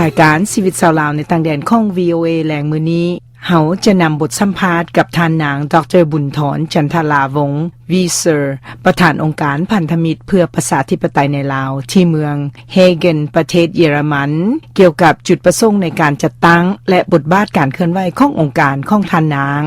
ລາຍການຊີວິດຊາວລາວໃນຕ່າງແດນຂອງ ວີໂອເອ ແລງມື້ນີ້ ເຮົາຈະນຳບົດສຳພາດກັບທ່ານນາງ ດຣ. ບຸນທອນ ຈັນທະລາວົງ ວີເຊີ ປະທານອົງການພັນທະມິດເພື່ອປະຊາທິປະໄຕໃນລາວ ທີ່ເມືອງເຮເກັນ ປະເທດເຢຍລະມັນ ກ່ຽວກັບຈຸດປະສົງໃນການຈັດຕັ້ງ ແລະ ບົດບາດການເຄື່ອນໄຫວຂອງອົງການຂອງທ່ານນາງ,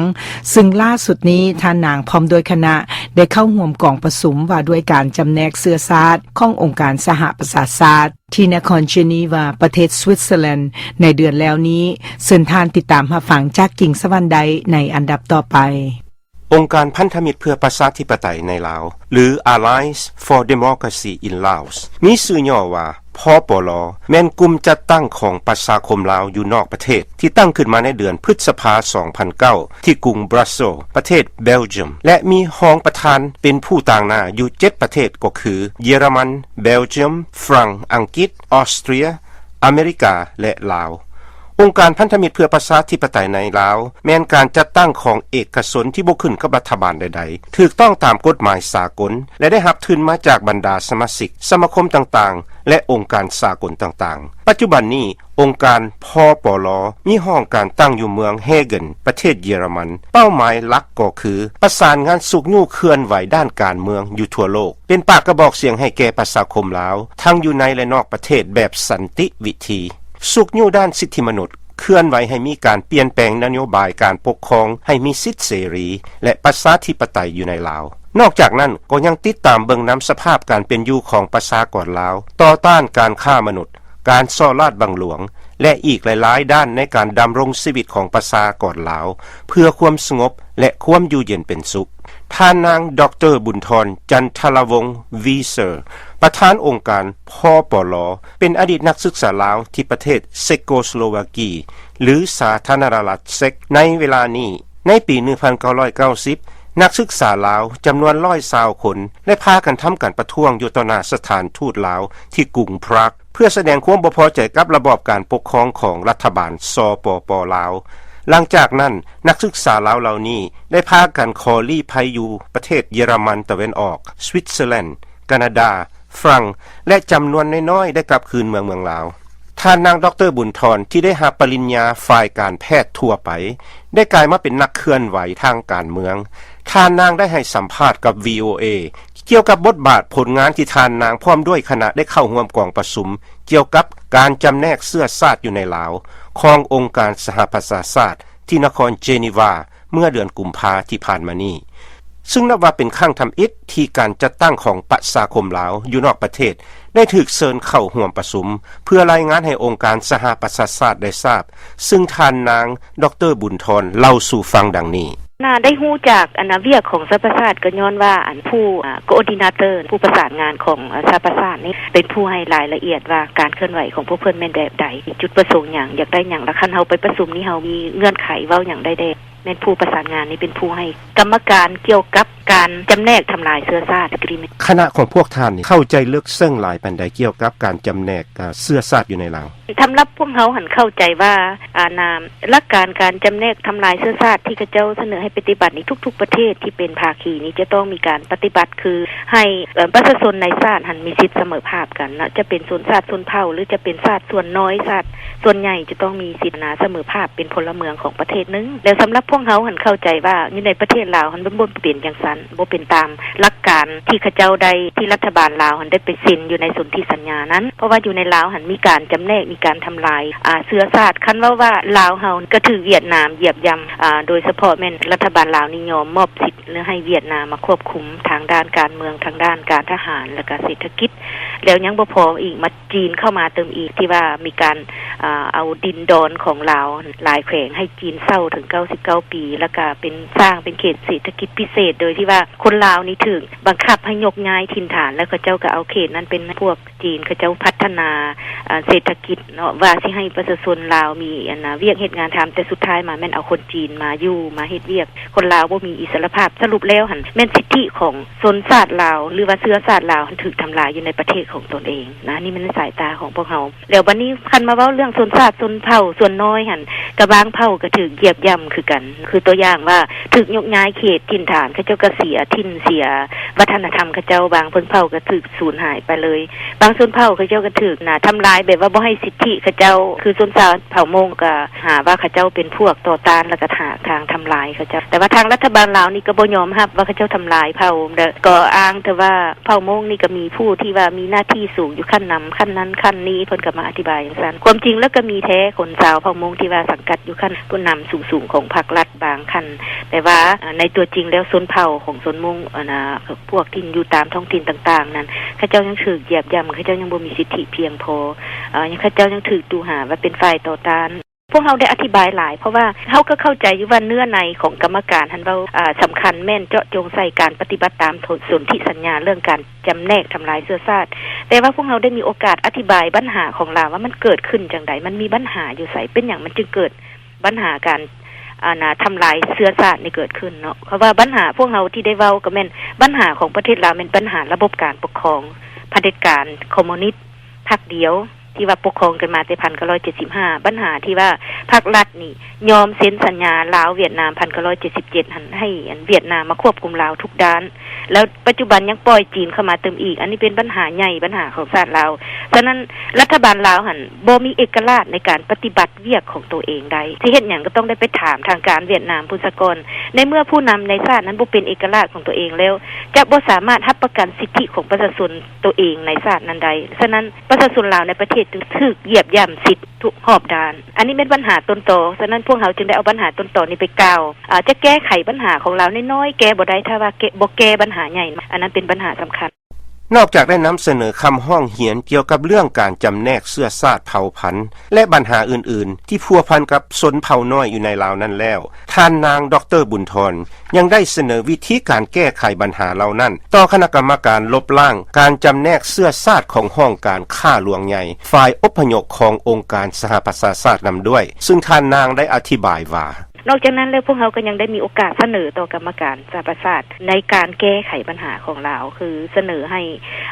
ຊຶ່ງລ່າສຸດນີ້ທ່ານນາງພ້ອມດ້ວຍຄະນະ ໄດ້ເຂົ້າຮ່ວມກອງປະຊຸມວ່າດ້ວຍການຈຳແນກເຊື້ອຊາດຂອງອົງການສະຫະປະຊາຊາດ ທີ່ນະຄອນເຈນີວາ ປະເທດສະວິດເຊີແລນ ໃນເດືອນແລ້ວນີ້. ເຊີນທ່ານຕິດຕາມຮັບຟັງຈາກກິ່ງສະຫວັນໄດ້ໃນອັນດັບຕໍ່ໄປ. ອົງການພັນທະມິດເພື່ອປະຊາທິປະໄຕໃນລາວ ຫຼື Alliance for Democracy in Laos ມີຊື່ຫຍໍ້ວ່າ ພປລ ແມ່ນກຸ່ມຈັດຕັ້ງຂອງປະຊາຄົມລາວຢູ່ນອກປະເທດ ທີ່ຕັ້ງຂຶ້ນມາໃນເດືອນພຶດສະພາ ສອງພັນເກົ້າ ທີ່ກຸງບຣັສເຊລ ປະເທດເບລຈຽມ ແລະ ມີຮອງປະທານເປັນຜູ້ຕາງໜ້າຢູ່ເຈັດປະເທດ ກໍຄື ເຢຍລະມັນ, ເບລຈຽມ, ຝຣັ່ງ, ອັງກິດ, ອອສເຕຣຍ, ອາເມລິກາ ແລະ ລາວ. ອົງການພັນທະມິດເພື່ອປະຊາທິປະໄຕໃນລາວ ແມ່ນການຈັດຕັ້ງຂອງເອກະຊົນທີ່ບໍ່ຂຶ້ນກັບລັດຖະບານໃດໆ, ຖືກຕ້ອງຕາມກົດໝາຍສາກົນ ແລະ ໄດ້ຮັບທຶນມາຈາກບັນດາສະມາຊິກສະມາຄົມຕ່າງໆ ແລະ ອົງການສາກົນຕ່າງໆ. ປັດຈຸບັນນີ້ ອົງການ ພປລ ມີຫ້ອງການຕັ້ງຢູ່ເມືອງເຮເກັນ ປະເທດເຢຍລະມັນ. ເປົ້າໝາຍຫຼັກກໍຄືປະສານງານຊຸກຍູ້ເຄື່ອນໄຫວດ້ານການເມືອງຢູ່ທົ່ວໂລກ, ເປັນປາກກະບອກສຽງໃຫ້ແກ່ປະຊາຄົມລາວ ທັງຢູ່ໃນ ແລະ ນອກປະເທດແບບສັນຕິວິທີ. ຊຸກຍູ້ດ້ານສິດທິມະນຸດ, ເຄື່ອນໄຫວໃຫ້ມີການປ່ຽນແປງນະໂຍບາຍການປົກຄອງໃຫ້ມີສິດເສລີ ແລະ ປະຊາທິປະໄຕຢູ່ໃນລາວ. ນອກຈາກນັ້ນ ກໍຍັງຕິດຕາມເບິ່ງນຳສະພາບການເປັນຢູ່ຂອງປະຊາກອນລາວ, ຕໍ່ຕ້ານການຄ້າມະນຸດ, ການສໍ້ລາດບັງຫຼວງ ແລະ ອີກຫຼາຍໆດ້ານໃນການດຳລົງຊີວິດຂອງປະຊາກອນລາວ ເພື່ອຄວາມສະຫງົບ ແລະ ຄວາມຢູ່ເຢັນເປັນສຸກ. ທ່ານນາງ ດຣ. ບຸນທອນ ຈັນທະລາວົງ ວີເຊີ ປະທານອົງການ ພປລ ເປັນອະດີດນັກສຶກສາລາວທີ່ປະເທດເຊໂກສະໂລວາກີ ຫຼື ສາທາລະນະລັດເຊັກໃນເວລານີ້. ໃນປີໜຶ່ງພັນເກົ້າຮ້ອຍເກົ້າສິບ ນັກສຶກສາລາວຈຳນວນຮ້ອຍຊາວຄົນ ໄດ້ພາກັນທຳການປະທ້ວງຢູ່ຕໍ່ໜ້າສະຖານທູດລາວທີ່ກຸງພຣາກ ເພື່ອສະແດງຄວາມບໍ່ພໍໃຈກັບລະບອບການປົກຄອງຂອງລັດຖະບານ ສປປ ລາວ. ຫຼັງຈາກນັ້ນ ນັກສຶກສາລາວເຫຼົ່ານີ້ໄດ້ພາກັນຂໍລີ້ໄພຢູ່ປະເທດເຢຍລະມັນຕາເວັນອອກ, ສະວິດເຊີແລນ, ການາດາ, ຝຣັ່ງ ແລະ ຈຳນວນນ້ອຍໆໄດ້ກັບຄືນເມືອງ ເມືອງລາວ. ທ່ານນາງ ດຣ. ບຸນທອນ ທີ່ໄດ້ຮັບປະລິນຍາຝ່າຍການແພດທົ່ວໄປ ໄດ້ກາຍມາເປັນນັກເຄື່ອນໄຫວທາງການເມືອງ. ທ່ານນາງໄດ້ໃຫ້ສຳພາດກັບ ວີໂອເອ ກ່ຽວກັບບົດບາດຜົນງານທີ່ທ່ານນາງພ້ອມດ້ວຍຄະນະໄດ້ເຂົ້າຮ່ວມກອງປະຊຸມກ່ຽວກັບການຈຳແນກເຊື້ອຊາດຢູ່ໃນລາວ ຂອງອົງການສະຫະປະຊາຊາດ ທີ່ນະຄອນເຈນີວາ ເມື່ອເດືອນກຸມພາທີ່ຜ່ານມານີ້, ຊຶ່ງນັບວ່າເປັນຄັ້ງທຳອິດທີ່ການຈັດຕັ້ງຂອງປະຊາຄົມລາວຢູ່ນອກປະເທດ ໄດ້ຖືກເຊີນເຂົ້າຮ່ວມປະຊຸມ ເພື່ອລາຍງານໃຫ້ອົງການສະຫະປະຊາຊາດໄດ້ຊາບ, ຊຶ່ງທ່ານນາງ ດຣ. ບຸນທອນ ເລົ່າສູ່ຟັງດັ່ງນີ້. ນາໄດ້ຮູ້ຈັກອັນນາວຽກຂອງສະຫະປະຊາຊາດ ກໍຍ້ອນວ່າອັນຜູ້ ອ່າ ໂຄອອດີເນເຕີ ຜູ້ປະສານງານຂອງ ອ່າ ສະຫະປະຊາຊາດນີ້ ເປັນຜູ້ໃຫ້ລາຍລະອຽດວ່າການເຄື່ອນໄຫວຂອງພວກເພິ່ນແມ່ນແບບໃດ, ຈຸດປະສົງຫຍັງ, ຢາກໄດ້ຫຍັງ, ລະຄັນເຮົາໄປປະຊຸມນີ້ ເຮົາມີເງື່ອນໄຂເວົ້າຫຍັງໄດ້ແດ່. ແມ່ນຜູ້ປະສານງານນີ້ເປັນຜູ້ໃຫ້ກຳມະການກ່ຽວກັບການຈຳແນກທຳລາຍເຊື້ອຊາດ Agreement. ຄະນະຂອງພວກທ່ານນີ້ເຂົ້າໃຈເລິກເຊິ່ງຫຼາຍປານໃດກ່ຽວກັບການຈຳແນກ ເຊື້ອຊາດຢູ່ໃນລາວ? ສຳລັບພວກເຮົາຫັ້ນເຂົ້າໃຈວ່າ ອັນນາ ຫຼັກການການຈຳແນກທຳລາຍເຊື້ອຊາດທີ່ເຂົາເຈົ້າສະເໜີໃຫ້ປະຕິບັດນີ້ ທຸກໆປະເທດທີ່ເປັນພາຄີນີ້ຈະຕ້ອງມີການປະຕິບັດ ຄືໃຫ້ ເອີ່ ປະຊາຊົນໃນຊາດຫັ້ນມີສິດສະເໝີພາບກັນເນາະ, ຈະເປັນຊົນຊາດຊົນເຜົ່າ ຫຼື ຈະເປັນຊາດສ່ວນນ້ອຍ ຊາດ ສ່ວນໃຫຍ່ຈະຕ້ອງມີສິດ ນາ ສະເໝີພາບເປັນພົນລະເມືອງຂອງປະເທດໜຶ່ງ. ແລ້ວສຳລັບພວກເຮົາຫັ້ນເຂົ້າໃຈວ່າ ຢູ່ໃນປະເທດລາວຫັ້ນ ມັນບໍ່ເປັນຈັ່ງຊັ້ນ, ບໍ່ເປັນຕາມຫຼັກການທີ່ເຂົາເຈົ້າໄດ້ ທີ່ລັດຖະບານລາວຫັ້ນໄດ້ໄປເຊັນຢູ່ໃນສົນທິສັນຍານັ້ນ. ເພາະວ່າຢູ່ໃນລາວຫັ້ນມີການຈຳແນກ ມີການທຳລາຍ ອາ ເຊື້ອຊາດ. ຄັນເວົ້າວ່າລາວເຮົາກະຖືກຫວຽດນາມຢຽບຢ່ຳ, ອາ ໂດຍສະເພາະແມ່ນລັດຖະບານລາວນີ້ຍອມມອບສິດ ຫຼື ໃຫ້ຫວຽດນາມມາຄວບຄຸມທາງດ້ານການເມືອງ, ທາງດ້ານການທະຫານ ແລະ ກະເສດຖະກິດ. ແລ້ວຍັງບໍ່ພໍອີກ ມາ ຈີນເຂົ້າມາເຕີມອີກ ທີ່ວ່າມີການ ເອົາ ເອົາດິນດອນຂອງລາວຫຼາຍແຂວງໃຫ້ຈີນເຊົ່າເຖິງເກົ້າສິບເກົ້າປີ ແລ້ວກະເປັນ ສ້າງເປັນເຂດເສດຖະກິດພິເສດ ໂດຍທີ່ວ່າຄົນລາວນີ້ຖືກບັງຄັບໃຫ້ຍົກຍ້າຍຖິ່ນຖານ ແລ້ວເຂົາເຈົ້າກະເອົາເຂດນັ້ນເປັນພວກຈີນ ເຂົາເຈົ້າພັດທະນາ ເອີ ເສດຖະກິດເນາະ ວ່າຊິໃຫ້ປະຊາຊົນລາວມີ ອັນນາ ວຽກເຮັດງານທຳ ແຕ່ສຸດທ້າຍມາແມ່ນເອົາຄົນຈີນມາຢູ່ ມາເຮັດວຽກ. ຄົນລາວບໍ່ມີອິດສະຫຼະພາບ. ສະຫຼຸບແລ້ວຫັ້ນແມ່ນສິດທິຂອງຊົນຊາດລາວ ຫຼືວ່າເຊື້ອຊາດລາວຫັ້ນຖືກທຳລາຍຢູ່ໃນປະເທດ ຂອງຕົນເອງນະ. ນີ້ແມ່ນສາຍຕາຂອງພວກເຮົາ. ແລ້ວບັດນີ້ຄັນມາເວົ້າເລື່ອງຊົນຊາດຊົນເຜົ່າສ່ວນນ້ອຍຫັ້ນ ກະບາງເຜົ່າກະຖືກຢຽບຢ່ຳຄືກັນ. ຄືຕົວຢ່າງວ່າ ຖືກຍົກຍ້າຍເຂດຖິ່ນຖານ, ເຂົາເຈົ້າກະເສຍຖິ່ນເສຍວັດທະນະທຳເຂົາເຈົ້າ. ບາງຊົນເຜົ່າກະຖືກສູນຫາຍໄປເລີຍ. ບາງຊົນເຜົ່າເຂົາເຈົ້າກະຖືກນະ ທຳລາຍແບບວ່າບໍ່ໃຫ້ສິດທິເຂົາເຈົ້າ. ຄືຊົນຊາດເຜົ່າມົ້ງກະຫາວ່າເຂົາເຈົ້າເປັນພວກຕໍ່ຕ້ານ ແລ້ວກະຫາທາງທຳລາຍເຂົາເຈົ້າ. ແຕ່ວ່າທາງລັດຖະບານລາວນີ້ກະບໍ່ຍອມຮັບວ່າເຂົາເຈົ້າທຳລາຍເຜົ່າ ແລະ ກໍອ້າງແຕ່ວ່າ ເຜົ່າມົ້ງນີ້ກະມີຜູ້ທີ່ວ່າມີໜ້າທີ່ສູງຢູ່ຂັ້ນນຳ ຂັ້ນນັ້ນຂັ້ນນີ້ ເພິ່ນກະມາອະທິບາຍຈັ່ງຊັ້ນ. ຄວາມຈິງແລ້ວກະມີແທ້ຄົນຊາວເຜົ່າມົ້ງທີ່ວ່າສັງກັດຢູ່ຂັ້ນຜູ້ນຳສູງໆຂອງພັກລັດບາງຂັ້ນ, ແຕ່ວ່າໃນຕົວຈິງແລ້ວຊົນເຜົ່າຂອງຊົນມົ້ງ ອັນນະ ພວກທີ່ຢູ່ຕາມທ້ອງຖິ່ນຕ່າງໆນັ້ນ ເຂົາເຈົ້າຍັງຖືກຢຽບຢ່ຳ, ເຂົາເຈົ້າຍັງບໍ່ມີສິດທິພຽງພໍ, ເຂົາເຈົ້າຍັງຖືກຕູຫາວ່າເປັນຝ່າຍຕໍ່ຕ້ານ. ພວກເຮົາໄດ້ອະທິບາຍຫຼາຍ ເພາະວ່າເຮົາກະເຂົ້າໃຈຢູ່ວ່າເນື້ອໃນຂອງກຳມະການຫັ້ນເວົ້າ ອາ ສຳຄັນແມ່ນເຈາະຈົງໃສ່ການປະຕິບັດຕາມສົນທິສັນຍາເລື່ອງການຈຳແນກທຳລາຍເຊື້ອຊາດ. ແຕ່ວ່າພວກເຮົາໄດ້ມີໂອກາດອະທິບາຍບັນຫາຂອງລາວວ່າມັນເກີດຂຶ້ນຈັ່ງໃດ, ມັນມີບັນຫາຢູ່ໃສ, ເປັນຫຍັງມັນຈຶ່ງເກີດບັນຫາການ ອັນນະ ທຳລາຍເຊື້ອຊາດນີ້ເກີດຂຶ້ນເນາະ. ເພາະວ່າບັນຫາພວກເຮົາທີ່ໄດ້ເວົ້າກະແມ່ນບັນຫາຂອງປະເທດລາວ ແມ່ນບັນຫາລະບົບການປົກຄອງຜະເດັດການຄອມມູນິດ ພັກດຽວທີ່ວ່າປົກຄອງກັນມາແຕ່ພັນເກົ້າຮ້ອຍເຈັດສິບຫ້າ. ບັນຫາທີ່ວ່າພັກລັດນີ້ຍອມເຊັນສັນຍາລາວຫວຽດນາມພັນເກົ້າຮ້ອຍເຈັດສິບເຈັດຫັ້ນ ໃຫ້ຫວຽດນາມມາຄວບຄຸມລາວທຸກດ້ານ, ແລ້ວປັດຈຸບັນຍັງປ່ອຍຈີນເຂົ້າມາຕື່ມອີກ. ອັນນີ້ເປັນບັນຫາໃຫຍ່ ບັນຫາຂອງຊາດລາວ. ສະນັ້ນລັດຖະບານລາວຫັ້ນບໍ່ມີເອກະລາດໃນການປະຕິບັດວຽກຂອງໂຕເອງໄດ້. ຊິເຮັດຫຍັງກະຕ້ອງໄດ້ໄປຖາມທາງການຫວຽດນາມພຸ້ນສາກ່ອນ. ໃນເມື່ອຜູ້ນຳໃນຊາດນັ້ນບໍ່ເປັນເອກະລາດຂອງໂຕເອງແລ້ວ ຈະບໍ່ສາມາດຮັບປະກັນສິດທິຂອງປະຊາຊົນ ໂຕເອງໃນຊາດນັ້ນໄດ້. ສະນັ້ນປະຊາຊົນລາວໃນປະເທດຈຶ່ງຖືກຢຽບຢ່ຳສິດທຸກຮອບດ້ານ. ອັນນີ້ແມ່ນບັນຫາຕົ້ນຕໍ. ສະນັ້ນພວກເຮົາຈຶ່ງໄດ້ເອົາບັນຫາຕົ້ນຕໍນີ້ໄປກ່າວ ອາ ຈະແກ້ໄຂບັນຫາຂອງລາວນ້ອຍໆ ແກ້ບໍ່ໄດ້ ຖ້າວ່າແກ້ ບໍ່ແກ້ບັນຫາໃຫຍ່. ອັນນັ້ນເປັນບັນຫາສຳຄັນ. ນອກຈາກໄດ້ນຳສະເໜີຄຳຮ້ອງຮຽນກ່ຽວກັບເລື່ອງການຈຳແນກເຊື້ອຊາດເຜົ່າພັນ ແລະ ບັນຫາອື່ນໆທີ່ພົວພັນກັບຊົນເຜົ່ານ້ອຍຢູ່ໃນລາວນັ້ນແລ້ວ, ທ່ານນາງ ດຣ. ບຸນທອນ ຍັງໄດ້ສະເໜີວິທີການແກ້ໄຂບັນຫາເຫຼົ່ານັ້ນຕໍ່ຄະນະກຳມະການລົບລ້າງການຈຳແນກເຊື້ອຊາດຂອງຫ້ອງການຂ້າຫຼວງໃຫຍ່ ຝ່າຍອົບພະຍົບຂອງອົງການສະຫະປະຊາຊາດນຳດ້ວຍ, ຊຶ່ງທ່ານນາງໄດ້ອະທິບາຍວ່າ: ນອກຈາກນັ້ນແລ້ວ ພວກເຮົາກະຍັງໄດ້ມີໂອກາດສະເໜີຕໍ່ກຳມະການສະຫະປະຊາຊາດໃນການແກ້ໄຂບັນຫາຂອງລາວ ຄືສະເໜີໃຫ້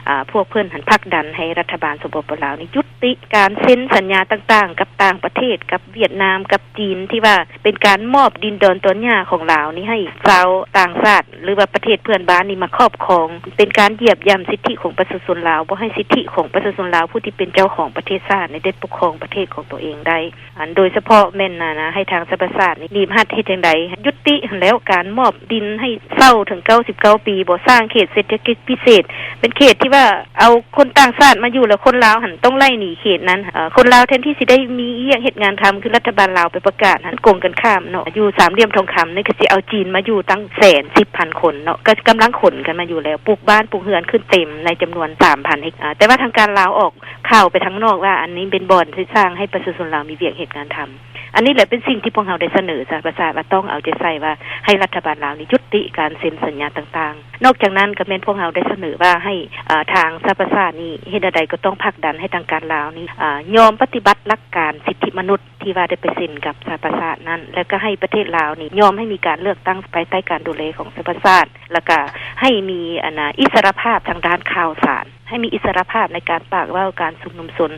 ອາ ພວກເພິ່ນຫັ້ນຜັກດັນໃຫ້ລັດຖະບານ ສປປ ລາວນີ້ ຢຸດຕິການເຊັນສັນຍາຕ່າງໆກັບຕ່າງປະເທດ ກັບຫວຽດນາມ ກັບຈີນ ທີ່ວ່າເປັນການມອບດິນດອນຕອນຫຍ້າຂອງລາວນີ້ໃຫ້ຊາວຕ່າງຊາດ ຫຼືວ່າປະເທດເພື່ອນບ້ານນີ້ມາຄອບຄອງ. ເປັນການຢຽບຢ່ຳສິດທິຂອງປະຊາຊົນລາວ, ບໍ່ໃຫ້ສິດທິຂອງປະຊາຊົນລາວຜູ້ທີ່ເປັນເຈົ້າຂອງປະເທດຊາດນີ້ໄດ້ປົກຄອງປະເທດຂອງໂຕເອງໄດ້. ອັນໂດຍສະເພາະແມ່ນ ອາ ນະ ໃຫ້ທາງສະຫະປະຊາຊາດນີ້ບີບຮັດເຮັດຈັ່ງໃດ ຍຸຕິຫັ້ນແລ້ວ ການມອບດິນໃຫ້ເຊົ່າເຖິງເກົ້າສິບເກົ້າປີບໍ ສ້າງເຂດເສດຖະກິດພິເສດ ເປັນເຂດທີ່ວ່າເອົາຄົນຕ່າງຊາດມາຢູ່ ແລ້ວຄົນລາວຫັ້ນຕ້ອງໄລ່ໜີເຂດນັ້ນ. ເອີ ຄົນລາວແທນທີ່ຊິໄດ້ມີວຽກເຮັດງານທຳ ຄືລັດຖະບານລາວໄປປະກາດຫັ້ນ ກົງກັນຂ້າມເນາະ. ຢູ່ສາມຫຼ່ຽມທອງຄຳນີ້ກະຊິເອົາຈີນມາຢູ່ຕັ້ງແສນສິບພັນຄົນເນາະ ກະກຳລັງຂົນກັນມາຢູ່ແລ້ວ ປຸກບ້ານປຸກເຮືອນຂຶ້ນເຕັມໃນຈຳນວນສາມພັນເຮັກຕາ. ແຕ່ວ່າທາງການລາວອອກ ຂ່າວໄປທາງນອກວ່າ ອັນນີ້ເປັນບ່ອນທີ່ສ້າງໃຫ້ປະຊາຊົນລາວມີວຽກເຮັດງານທຳ. ອັນນີ້ແຫຼະເປັນສິ່ງທີ່ພວກເຮົາໄດ້ສະເໜີສະຫະປະຊາຊາດວ່າ ຕ້ອງເອົາໃຈໃສ່ວ່າ ໃຫ້ລັດຖະບານລາວນີ້ຍຸຕິການເຊັນສັນຍາຕ່າງໆ. ນອກຈາກນັ້ນກະແມ່ນພວກເຮົາໄດ້ສະເໜີວ່າ ໃຫ້ ເອີ ທາງສະຫະປະຊາຊາດນີ້ ເຮັດແນວໃດກະຕ້ອງຜັກດັນໃຫ້ທາງການລາວນີ້ ອາ ຍອມປະຕິບັດຫຼັກການສິດທິມະນຸດ ທີ່ວ່າໄດ້ໄປເຊັນກັບສະຫະປະຊາຊາດນັ້ນ ແລ້ວກະໃຫ້ປະເທດລາວນີ້ຍອມໃຫ້ມີການເລືອກຕັ້ງພາຍໃຕ້ການດູແລຂອງສະຫະປະຊາຊາດ ແລ້ວກະໃຫ້ມີ ອັນນະ ອິດສະຫຼະພາບທາງດ້ານຂ່າວສານ ໃຫ້ມີອິດສະຫຼະພາບໃນການປາກເວົ້າ ການຊຸມນຸມຊົນ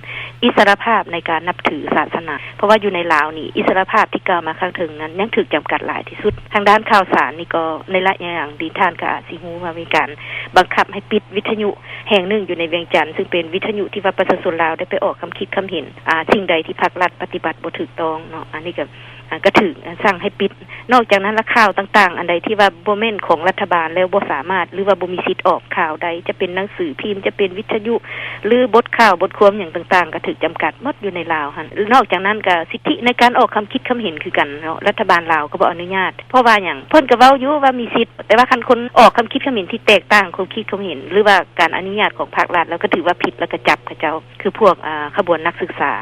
ອິດສະຫຼະພາບໃນການນັບຖືສາສະໜາ. ເພາະວ່າຢູ່ໃນລາວນີ້ ອິດສະຫຼະພາບທີ່ກ່າວມາຂ້າງເທິງນັ້ນ ຍັງຖືກຈຳກັດຫຼາຍທີ່ສຸດ. ທາງດ້ານຂ່າວສານນີ້ກໍ ໃນໄລຍະຫຼັງນີ້ ທ່ານກະອາດຊິຮູ້ວ່າມີການບັງຄັບໃຫ້ປິດວິທະຍຸແຫ່ງໜຶ່ງຢູ່ໃນວຽງຈັນ ຊຶ່ງເປັນວິທະຍຸທີ່ວ່າປະຊາຊົນລາວໄດ້ໄປອອກຄຳຄິດຄຳເຫັນ ອາ ສິ່ງໃດທີ່ພັກລັດປະຕິບັດບໍ່ຖືກຕ້ອງເນາະ ອັນນີ້ກະ ອາ ກະຖືກສັ່ງໃຫ້ປິດ. ນອກຈາກນັ້ນລະ ຂ່າວຕ່າງໆ ອັນໃດທີ່ວ່າບໍ່ແມ່ນຂອງລັດຖະບານແລ້ວ ບໍ່ສາມາດ ຫຼືວ່າບໍ່ມີສິດອອກຂ່າວໄດ້ ຈະເປັນໜັງສືພິມ ຈະເປັນວິທະຍຸ ຫຼືບົດຂ່າວບົດຄວາມຫຍັງຕ່າງໆ ກະຖືກຈຳກັດໝົດຢູ່ໃນລາວຫັ້ນ. ນອກຈາກນັ້ນກະສິດທິໃນການອອກຄຳຄິດຄຳເຫັນຄືກັນເນາະ ລັດຖະບານລາວກະບໍ່ອະນຸຍາດ. ເພາະວ່າຫຍັງ? ເພິ່ນກະເວົ້າຢູ່ວ່າມີສິດ ແຕ່ວ່າຄັນຄົນອອກຄຳຄິດຄຳເຫັນທີ່ແຕກຕ່າງຄວາມຄິດຄວາມເຫັນ ຫຼືວ່າການອະນຸຍາດຂອງພັກລັດແລ້ວ ກະຖືວ່າຜິດ ແລ້ວກະຈັບເຂົາເຈົ້າ. ຄືພວກ ອາ ຂະບວນນັກສຶກສາ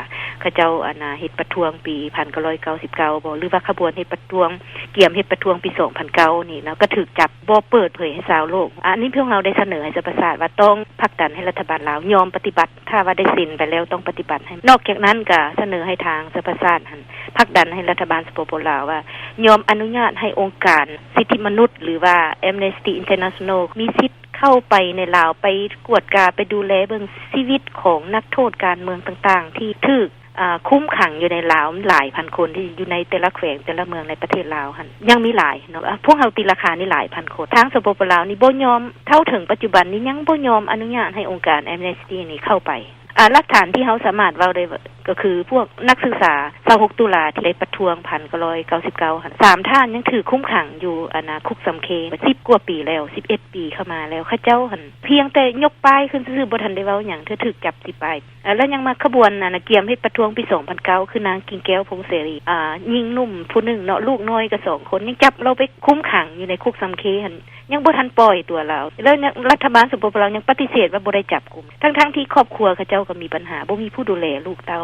ເຂົາເຈົ້າ ອັນນະ ເຮັດປະທ້ວງປີພັນເກົ້າຮ້ອຍເກົ້າສິບເກົ້າບໍ ຫຼືວ່າຂະບວນເຮັດປະທ້ວງ ກຽມເຮັດປະທ້ວງປີສອງພັນເກົ້ານີ້ເນາະ ກະຖືກຈັບ ບໍ່ເປີດເຜີຍໃຫ້ຊາວໂລກ. ອັນນີ້ພວກເຮົາໄດ້ສະເໜີໃຫ້ສະຫະປະຊາຊາດວ່າ ຕ້ອງຜັກດັນໃຫ້ລັດຖະບານລາວຍອມປະຕິບັດ ຖ້າວ່າໄດ້ເຊັນໄປແລ້ວຕ້ອງປະຕິບັດໃຫ້. ນອກຈາກນັ້ນກະສະເໜີໃຫ້ທາງສະຫະປະຊາຊາດຫັ້ນ ຜັກດັນໃຫ້ລັດຖະບານ ສປປ ລາວ ວ່າຍອມອະນຸຍາດໃຫ້ອົງການສິດທິມະນຸດ ຫຼືວ່າ Amnesty International ມີສິດ ເຂົ້າໄປໃນລາວ ໄປກວດກາ ໄປດູແລເບິ່ງຊີວິດຂອງນັກໂທດການເມືອງຕ່າງໆ ທີ່ຖືກ ອາ ຄຸມຂັງຢູ່ໃນລາວຫຼາຍພັນຄົນ ທີ່ຢູ່ໃນແຕ່ລະແຂວງແຕ່ລະເມືອງໃນປະເທດລາວຫັ້ນ ຍັງມີຫຼາຍເນາະ. ອາ ພວກເຮົາຕີລາຄານີ້ຫຼາຍພັນຄົນ. ທາງ ສປປ ລາວນີ້ບໍ່ຍອມ ເທົ່າເຖິງປັດຈຸບັນນີ້ຍັງບໍ່ຍອມອະນຸຍາດໃຫ້ອົງການ Amnesty ນີ້ເຂົ້າໄປ. ອາ ຫຼັກຖານທີ່ເຮົາສາມາດເວົ້າໄດ້ກໍຄືພວກນັກສຶກສາ ຊາວຫົກ ຕຸລາ ທີ່ໄດ້ປະທ້ວງ ພັນເກົ້າຮ້ອຍເກົ້າສິບເກົ້າ ຫັ້ນ ສາມທ່ານຍັງຖືກຄຸມຂັງຢູ່ ອັນນາ ຄຸກສຳເຄ ສິບກວ່າປີແລ້ວ ສິບເອັດປີເຂົ້າມາແລ້ວ ເຂົາເຈົ້າຫັ້ນພຽງແຕ່ຍົກປ້າຍຂຶ້ນຊື່ໆ ບໍ່ທັນໄດ້ເວົ້າຫຍັງ ຖືກຈັບຕິດປ້າຍ. ແລ້ວຍັງມາຂະບວນ ອັນນາ ກຽມເຮັດປະທ້ວງປີສອງພັນເກົ້າ ຄືນາງ ກິ່ງແກ້ວ ພົງເສລີ ອາ ຍິງໜຸ່ມຜູ້ໜຶ່ງເນາະ ລູກນ້ອຍກໍສອງຄົນ ຍັງຈັບລາວໄປຄຸມຂັງຢູ່ໃນຄຸກສຳເຄຫັ້ນ ຍັງບໍ່ທັນປ່ອຍຕົວລາວ ແລ້ວຍັງ ລັດຖະບານ ສປປ ລາວ ຍັງປະຕິເສດວ່າບໍ່ໄດ້ຈັບກຸມ ທັງໆທີ່ຄອບຄົວເຂົາເຈົ້າກໍມີບັນຫາ ບໍ່ມີຜູ້ດູແລລູກເຕົ້າ.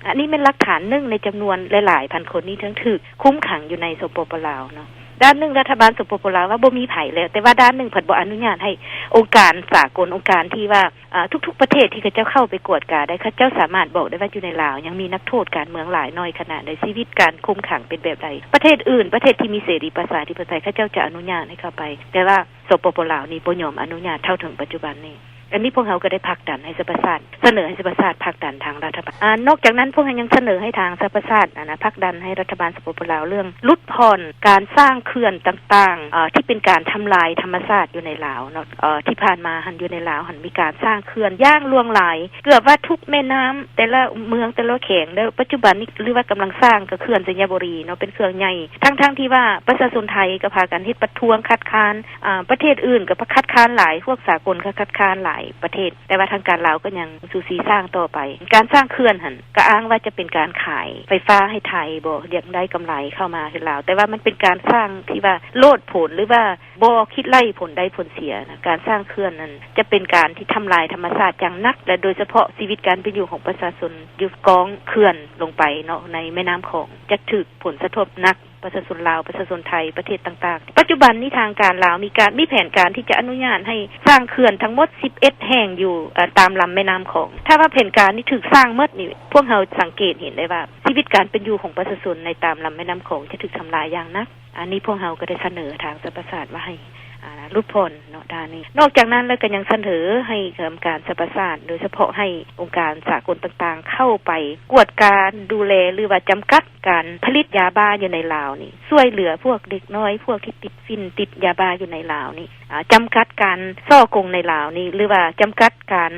ອັນນີ້ແມ່ນຫຼັກຖານໜຶ່ງໃນຈຳນວນຫຼາຍໆພັນຄົນນີ້ ທີ່ຖືກຄຸມຂັງຢູ່ໃນ ສປປ ລາວ ເນາະ. ດ້ານໜຶ່ງລັດຖະບານ ສປປ ລາວ ວ່າບໍ່ມີໃຜແລ້ວ ແຕ່ວ່າດ້ານໜຶ່ງພັດບໍ່ອະນຸຍາດໃຫ້ອົງການສາກົນ ອົງການທີ່ວ່າ ອາ ທຸກໆປະເທດທີ່ເຂົາເຈົ້າເຂົ້າໄປກວດກາໄດ້ ເຂົາເຈົ້າສາມາດບອກໄດ້ວ່າຢູ່ໃນລາວຍັງມີນັກໂທດການເມືອງຫຼາຍໜ້ອຍຂະໜາດໃດ ຊີວິດການຄຸມຂັງເປັນແບບໃດ. ປະເທດອື່ນ ປະເທດທີ່ມີເສລີປະຊາທິປະໄຕ ເຂົາເຈົ້າຈະອະນຸຍາດໃຫ້ເຂົ້າໄປ ແຕ່ວ່າ ສປປ ລາວ ນີ້ບໍ່ຍອມອະນຸຍາດເທົ່າເຖິງປັດຈຸບັນນີ້. ອັນນີ້ພວກເຮົາກໍໄດ້ຜັກດັນໃຫ້ສະຫະປະຊາດ ສະເໜີໃຫ້ສະຫະປະຊາດຜັກດັນທາງລັດຖະບານ. ອາ ນອກຈາກນັ້ນ ພວກເຮົາຍັງສະເໜີໃຫ້ທາງສະຫະປະຊາດ ອັນນະ ຜັກດັນໃຫ້ລັດຖະບານ ສປປ ລາວ ເລື່ອງຫຼຸດຜ່ອນການສ້າງເຂື່ອນຕ່າງໆ ອາ ທີ່ເປັນການທຳລາຍທຳມະຊາດຢູ່ໃນລາວເນາະ. ເອີ ທີ່ຜ່ານມາຫັ້ນ ຢູ່ໃນລາວຫັ້ນ ມີການສ້າງເຂື່ອນຢ່າງຫຼວງຫຼາຍ ເກືອບວ່າທຸກແມ່ນ້ຳ ແຕ່ລະເມືອງ ແຕ່ລະແຂວງ ແລ້ວປັດຈຸບັນນີ້ ຫຼືວ່າກຳລັງສ້າງ ກໍເຂື່ອນໄຊຍະບູລີເນາະ ເປັນເຂື່ອນໃຫຍ່ ທັງໆທີ່ວ່າປະຊາຊົນໄທກໍພາກັນເຮັດປະທ້ວງຄັດຄ້ານ ອາ ປະເທດອື່ນກໍຄັດຄ້ານຫຼາຍ ພວກສາກົນກໍຄັດຄ້ານຫຼາຍປະເທດ ແຕ່ວ່າທາງການລາວກໍຍັງສູ້ຊີສ້າງຕໍ່ໄປ. ການສ້າງເຂື່ອນຫັ້ນກໍອ້າງວ່າຈະເປັນການຂາຍໄຟຟ້າໃຫ້ໄທບໍ ຢາກໄດ້ກຳໄລເຂົ້າມາໃຫ້ລາວ ແຕ່ວ່າມັນເປັນການສ້າງທີ່ວ່າໂລດຜົນ ຫຼືວ່າບໍ່ຄິດໄລ່ຜົນໄດ້ຜົນເສຍນະ. ການສ້າງເຂື່ອນນັ້ນຈະເປັນການທີ່ທຳລາຍທຳມະຊາດຢ່າງໜັກ ແລະ ໂດຍສະເພາະຊີວິດການເປັນຢູ່ຂອງປະຊາຊົນຢູ່ກ້ອງເຂື່ອນລົງໄປເນາະ ໃນແມ່ນ້ຳຂອງ ຈະຖືກຜົນສະທົບໜັກ ປະຊາຊົນລາວ ປະຊາຊົນໄທ ປະເທດຕ່າງໆ. ປັດຈຸບັນນີ້ທາງການລາວມີການ ມີແຜນການທີ່ຈະອະນຸຍາດໃຫ້ສ້າງເຂື່ອນທັງໝົດສິບເອັດແຫ່ງຢູ່ ເອີ ຕາມລຳແມ່ນ້ຳຂອງ. ຖ້າວ່າແຜນການນີ້ຖືກສ້າງໝົດນີ້ ພວກເຮົາສັງເກດເຫັນໄດ້ວ່າຊີວິດການເປັນຢູ່ຂອງປະຊາຊົນໃນຕາມລຳແມ່ນ້ຳຂອງຈະຖືກທຳລາຍຢ່າງໜັກ. ອັນນີ້ພວກເຮົາກໍໄດ້ສະເໜີທາງສະຫະປະຊາດວ່າໃຫ້ ອາ ຫຼຸດຜ່ອນເນາະ ດ້ານນີ້. ນອກຈາກນັ້ນແລ້ວກໍຍັງສະເໜີໃຫ້ກຳມະການສະຫະປະຊາດ ໂດຍສະເພາະໃຫ້ອົງການສາກົນຕ່າງໆເຂົ້າໄປກວດກາດູແລ ຫຼືວ່າຈຳກັດ ການຜະລິດຢາບ້າຢູ່ໃນລາວນີ້ ຊ່ວຍເຫຼືອພວກເດັກນ້ອຍ ພວກທີ່ຕິດຝິ່ນ ຕິດຢາບ້າຢູ່ໃນລາວນີ້ ອາ ຈຳກັດການສໍ້ໂກງໃນລາວນີ້ ຫຼືວ່າຈຳກັດການ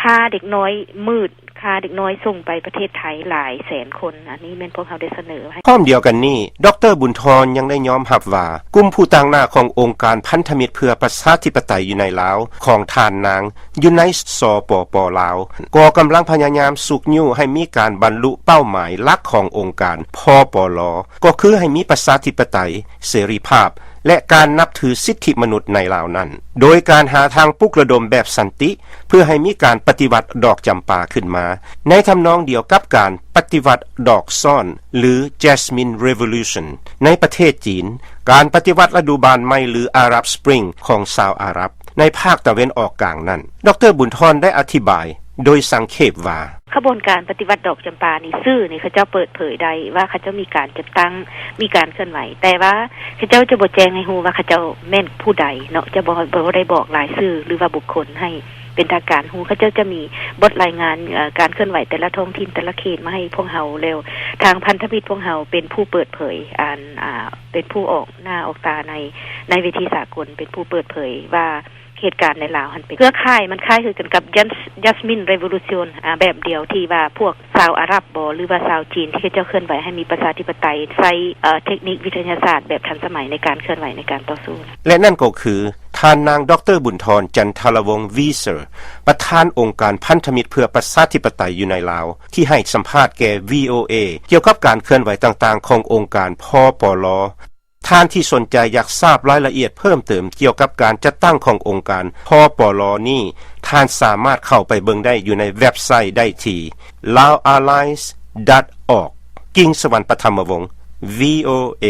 ຄ້າເດັກນ້ອຍມືດ ຄ້າເດັກນ້ອຍສົ່ງໄປປະເທດໄທຫຼາຍແສນຄົນ. ອັນນີ້ແມ່ນພວກເຮົາໄດ້ສະເໜີໃຫ້. ພ້ອມດຽວກັນນີ້ ດຣ. ບຸນທອນ ຍັງໄດ້ຍອມຮັບວ່າ ກຸ່ມຜູ້ຕາງໜ້າຂອງອົງການພັນທະມິດເພື່ອປະຊາທິປະໄຕຢູ່ໃນລາວຂອງທ່ານນາງ ຢູ່ໃນ ສປປ ລາວ ກໍກຳລັງພະຍາຍາມຊຸກຍູ້ໃຫ້ມີການບັນລຸເປົ້າໝາຍຫຼັກຂອງອົງການ ພປລ ກໍຄືໃຫ້ມີປະຊາທິປະໄຕ, ເສລີພາບ ແລະ ການນັບຖືສິດທິມະນຸດໃນລາວນັ້ນ ໂດຍການຫາທາງປຸກລະດົມແບບສັນຕິ ເພື່ອໃຫ້ມີການປະຕິວັດດອກຈຳປາຂຶ້ນມາ ໃນທຳນອງດຽວກັບການປະຕິວັດດອກຊ້ອນ ຫຼື Jasmine Revolution ໃນປະເທດຈີນ, ການປະຕິວັດລະດູບານໃໝ່ ຫຼື Arab Spring ຂອງຊາວອາຣັບ ໃນພາກຕາເວັນອອກກາງນັ້ນ. ດຣ. ບຸນທອນ ໄດ້ອະທິບາຍໂດຍສັງເຂບວ່າ ຂະບວນການປະຕິວັດດອກຈຳປານີ້ ສື່ນີ້ເຂົາເຈົ້າເປີດເຜີຍໄດ້ວ່າເຂົາເຈົ້າມີການຈັດຕັ້ງ ມີການເຄື່ອນໄຫວ ແຕ່ວ່າເຂົາເຈົ້າຈະບໍ່ແຈ້ງໃຫ້ຮູ້ວ່າເຂົາເຈົ້າແມ່ນຜູ້ໃດເນາະ ຈະບໍ່ ບໍ່ໄດ້ບອກລາຍຊື່ ຫຼືວ່າບຸກຄົນໃຫ້ເປັນທາງການຮູ້. ເຂົາເຈົ້າຈະມີບົດລາຍງານ ເອີ ການເຄື່ອນໄຫວແຕ່ລະທ້ອງຖິ່ນ ແຕ່ລະເຂດມາໃຫ້ພວກເຮົາ ແລ້ວທາງພັນທະມິດພວກເຮົາເປັນຜູ້ເປີດເຜີຍ ອັນ ອາ ເປັນຜູ້ອອກໜ້າອອກຕາໃນ ໃນເວທີສາກົນ ເປັນຜູ້ເປີດເຜີຍວ່າ ເຫດການໃນລາວຫັ້ນເປັນເຄືອຂ່າຍ ມັນຄ້າຍຄືກັນກັບ Jas- Jasmine Revolution ອາ ແບບດຽວທີ່ວ່າພວກຊາວອາຣັບບໍ ຫຼືວ່າຊາວຈີນ ທີ່ເຂົາເຈົ້າເຄື່ອນໄຫວໃຫ້ມີປະຊາທິປະໄຕ ໃຊ້ ເອີ ເທັກນິກວິທະຍາສາດແບບທັນສະໄໝໃນການເຄື່ອນໄຫວ ໃນການຕໍ່ສູ້. ແລະ ນັ້ນກໍຄື ທ່ານນາງ ດຣ. ບຸນທອນ ຈັນທະລະວົງ ວີເຊີ ປະທານອົງການພັນທະມິດເພື່ອປະຊາທິປະໄຕຢູ່ໃນລາວ ທີ່ໃຫ້ສຳພາດແກ່ ວີໂອເອ ກ່ຽວກັບການເຄື່ອນໄຫວຕ່າງໆຂອງອົງການ ພປລ. ທ່ານທີ່ສົນໃຈຢາກຊາບລາຍລະອຽດເພີ່ມເຕີມກ່ຽວກັບການຈັດຕັ້ງຂອງອົງການ ພປລ ນີ້, ທ່ານສາມາດເຂົ້າໄປເບິ່ງໄດ້ຢູ່ໃນເວັບໄຊໄດ້ທີ່ Lao Allies dot org. ກິ່ງສະຫວັນ ປະທຳມະວົງ ວີໂອເອ.